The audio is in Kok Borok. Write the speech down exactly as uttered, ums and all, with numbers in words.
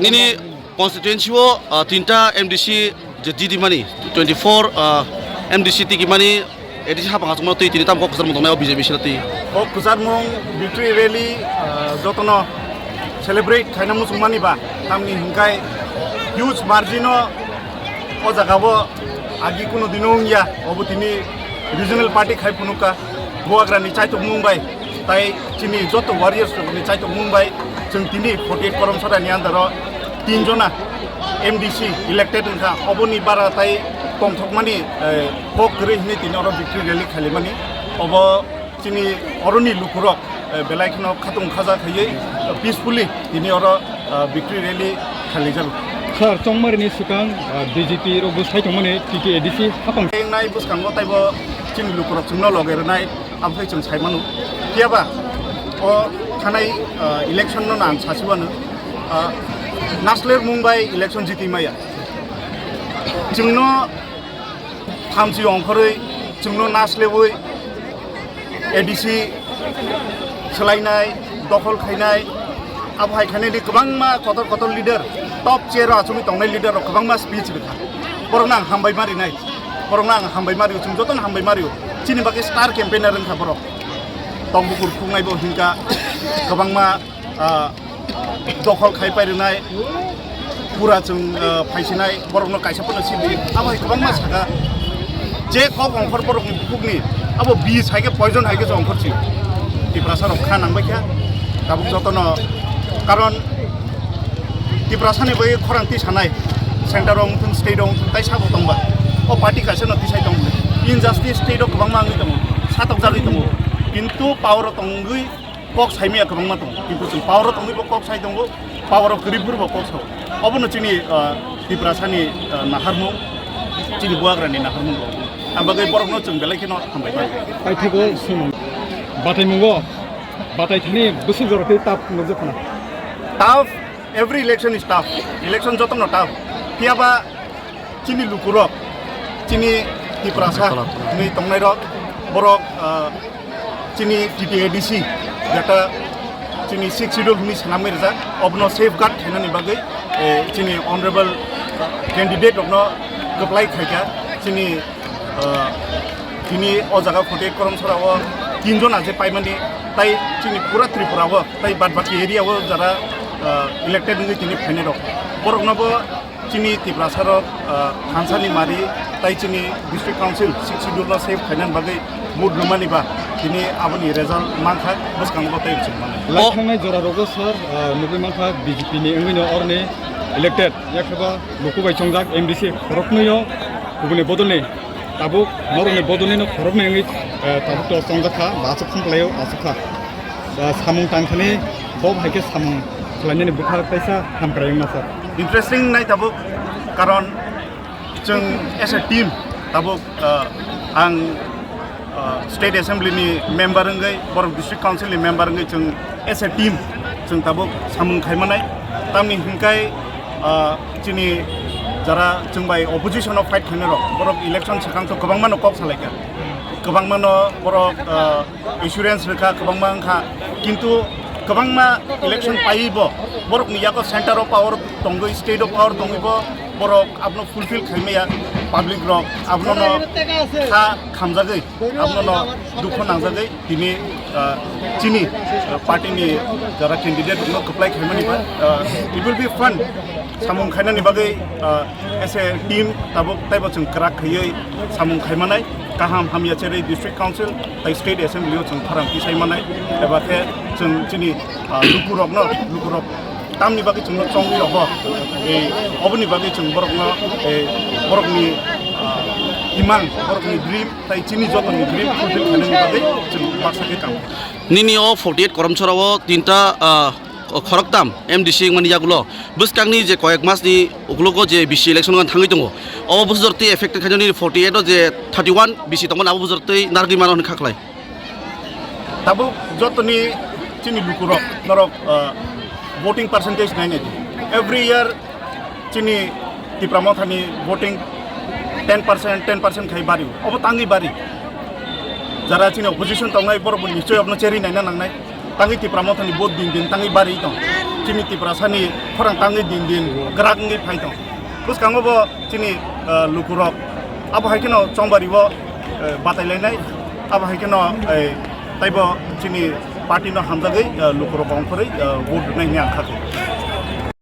Nini constituency o, ah, tinta M D C je jidi mani, twenty four, ah, M D C tiki mani, A D C hapang achukmano twi tini tam kok kwchar mung tongnai o B J P sila twi. O kwchar mung victory rally, ah, jotono celebrate khaina muchung mani ba, tamni hingkai huge margin o, o jaga o agi kuno dino wngya, obo tini regional party khai phunukha, Bubagrani chaitok mung bai. Tai chini joto warriors rokni chaitok mung bai chwng tini forty eight Karamchara ni under o tin jona M D C elected wngkha, oboni bara tai tongthokmani, eh, kok kwrwi hinwi tini oro victory rally khailaimani. Obo chini oroni lukurok, eh, belai kheno khatung khaja khaiwi, eh, peacefully tini oro, eh, victory rally khailaijak. Sir, chongmarini swkang, eh, B J P rok bwsai tongmani T T A D C hapang. Nai bwskango taibo chini lukurok chwngno loge rwnai. Aboni chwng sai mano. Phiya ba o thanai, ah, election no ang sasi wano, ah, nasler mung bai election jiti maya. Chwngno thamchi ongkhorwi chwngno naslewi A D C swlainai, dokhol khainai, abo hai khainai di kwbangma kotor kotor leader, top chair o achugwi tongnai leader rok kwbangma speech rwkha. Borokno ang hambai ma rinai, borokno ang hambai ma rio, chwng jotono hambai ma rio. Chini bagwi star campaigner wngkha borok. Tokbukur phungnai bo hinkha, kwbangma, ah, dokhol khai pai rwnai, pura chwng, ah, phaisinai, borokno kaisa phano sidi. Abo hai kwbangma saka, je kok ongkhor borokni bukhukni, abo bis hai khe poison hai khe se ongkhor si. Tiprasa rok kha nang bai kha, tabuk jotono, karon Tiprasani bai khorang tisanai, center o wngthung, state o wngthung, tai sabo tongba. O party kaisa no tisai tong. Injustice state o kwbangma wngwi tongo, satok jagwi tongo. Kintu power o tongwi kok saimaya kwbangma tongo. Kintu chwng power o tongwi bo kok sai tongo, power o kwrwi phuru bo kok sao. Obono chini, ah, Tiprasani, ah, naharmung, chini Bubagrani naharmung rok. Ang bagwi borokno chwng belai kheno hambai mano. Paithago swimung. Bataimungo. Batai thani bwswk jora tei tap nukjak khna. Tough, every election is tough. Election jotono tough. Phiya ba chini lukurok, chini Tiprasa hinwi tongnairok, borok, ah, chini T T A D C, jeta chini Sixth Schedule hinwi swnamwi rijak, obono safeguard khainani bagwi, eh, chini honorable candidate rokno kwplai khaikha, chini Ah, tini o jaga forty eight Karamchara o tin jona je paimani, tai chini pura Tripura o, tai bad baki area o jara, ah, elected wngwi tini phainai rok. Borokno bo chini Tiprasa rok, ah, thansani mari, tai chini District Council Sixth Schedule no save khainani bagwi vote rwmani ba tini aboni result mankha, bwskango tei rwchapmani. Lai thangnai jora rogo sir, ah, nugwi mankha B J P ni wngwi no oroni elected, yakheba luku bai chongjak M D C khoroknwi o kubuni bodolni. Tabuk norokni bodolino khoroknwi wngwi, eh, tabuk to chongjak kha, ba aswk khum khlaio, aswk kha. Da samung tangthani bo hai khe samung khlainani bwkha kaisa hamkrai wngna sir. Interesting nai tabuk, karon chwng as a team tabuk, eh, ang, eh, State Assembly ni member wngwi, borok District Council ni member wngwi chwng as a team chwng tabuk samung khaimanai. Tamni hinkai, ah, chini jara chwng bai opposition o fight khainai rok, borok election swkang to kwbangma no kok salaikha, kwbangma no borok, ah, assurance rwkha, kwbangma wngkha, kintu kwbangma election paiwi bo borok ni yago center o power tongwi, state o power tongwi bo borok abono fulfill khaimaya, public rok abono no kha khamjagwi, abono no dukho nangjagwi. Tini, ah, chini, ah, party ni jara candidate no kwplai khaimani ba, ah, it will be fun. Samung khainani bagwi, ah, as a team tabuk taibo chwng kwrak khaiwi samung khaimanai, kaham hamya cherwi District Council tai State Assembly o chwng khorang tisai manai, eba khe chwng chini, ah, lukurokno, lukurok tamni bagwi chwngno chongwi rogo, eh, oboni bagwi chwng borokno, eh, borokni, ah, imang, borokni dream, tai chini jotoni dream fulfill khainani bagwi chwng baksa khe tamo. Nini o forty eight Karamchara o tinta, ah, khoroktam M D C wngmani yagulo bwskangni je koyek masni ukologo je B C election wngna thangwi tongo, o bwsajor twi affected khainani forty eight o je thirty one B C tongmani abo bwsajor twi narwgwi mano hwnwi kha khlai. Tabuk jotoni chini lukurok norok, ah, voting percentage nainai di. Every year chini Tipra Mothani voting ten percent, ten percent khai bari. Obo tangwi bari. Jara chini opposition tongnai borok bo nichoi abono cheri naina nangnai. Tangwi Tipra Mothani vote din din tangwi bari tong. Chini Tiprasani khorang tangwi din din grak wngwi phai tong. Bwskango bo chini, eh, lukurok abo hai kheno chongbario, eh, batai lainai, abo hai kheno, eh, taibo chini party no hamjagwi, eh, lukurok ongkhorwi, eh, vote rwnai hwnwi ang kha khe.